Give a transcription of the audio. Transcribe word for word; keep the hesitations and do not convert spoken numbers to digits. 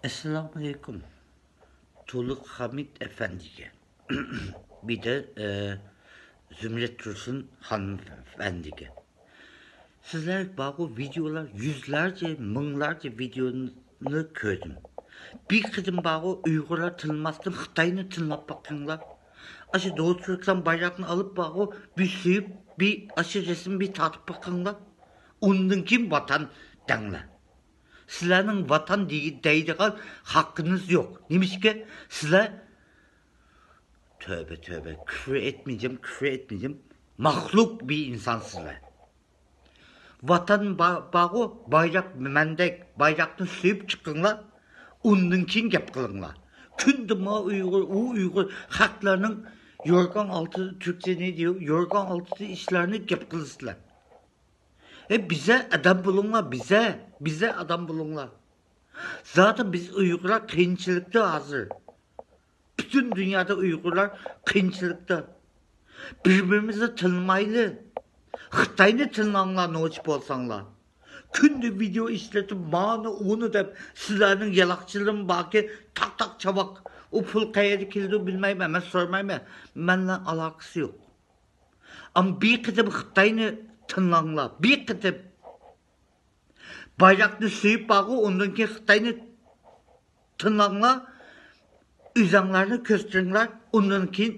ئەسسالامۇئەلەيكۇم. تۇلۇق خامىت ئەپەندىگە، بىر دە، ئە، زۇمرەت تۇرسۇن خانىم ئەپەندىگە. سىزلەر بارغۇ ۋىدېئولار، يۈزلەرچە، مىڭلارچە ۋىدېئونى كۆردۈم. بىر قېتىم بارغۇ ئۇيغۇرلار تىللىماستىن خىتاينى تىللاپ باققىنىڭلار. ئاشۇ دوۋسۇ تۈركىستان بايراقنى ئالىپ بارغۇ بىر سۆيۈپ، بىر ئاشۇ رەسىمنى بىر تارتىپ باققىنىڭلار. ئۇندىن كېيىن ۋاتان دەڭلار. سىلەرنىڭ ۋاتان دېگى-، دەيدىغان ھەققىڭىز يوق. نېمىشقا سىلەر، تۆبە، تۆبە، كۈفرى ئېيتمىجىم، كۈفرى ئېيتمىجىم، مەخلۇق بىر ئىنسان سىلەر. ۋاتان با-، بارغۇ، بايراق مەندەك، بايراقنى سۆيۈپ چىقىڭلار، ئۇندىن كېيىن گەپ قىلىڭلار. كۈندە ما ئۇيغۇر، ئۇ ئۇيغۇر خەقلەرنىڭ يورغان ئالتىدا تۈركچە نېمە دەيدۇ، يورغان ئالتىدا ئىشلارنى گەپ قىلىسىلەر. ئەي، بىزە ئادەم بولۇڭلار، بىزە، بىزە ئادەم بولۇڭلار. زادى بىز ئۇيغۇرلار قىيىنچىلىقتا ھازىر. پۈتۈن دۇنيادا ئۇيغۇرلار قىيىنچىلىقتا. بىر-بىرىمىزنى تىللىمايلى. خىتاينى تىللاڭلار، نوچى بولساڭلار. كۈندە ۋىدېئو ئىشلىتىپ، مانى، ئۇنى دەپ، سىلەرنىڭ يالاقچىلىرىم باركى، تاق-تاق چاۋاك. ئۇ پۇل قەيەردە كېلىدۇ بىلمەيمەن، مەن سورىمايمەن. مەن بىلەن ئالاقىسى يوق. ئەمما بىر قېتىم خىتاينى تىللاڭلار، بىر قېتىم. بايراقنى سۆيۈپ بارغۇ، ئۇندىن كېيىن خىتاينى تىللاڭلار، ئۆزەڭلارنى كۆستۈرۈڭلار، ئۇندىن كېيىن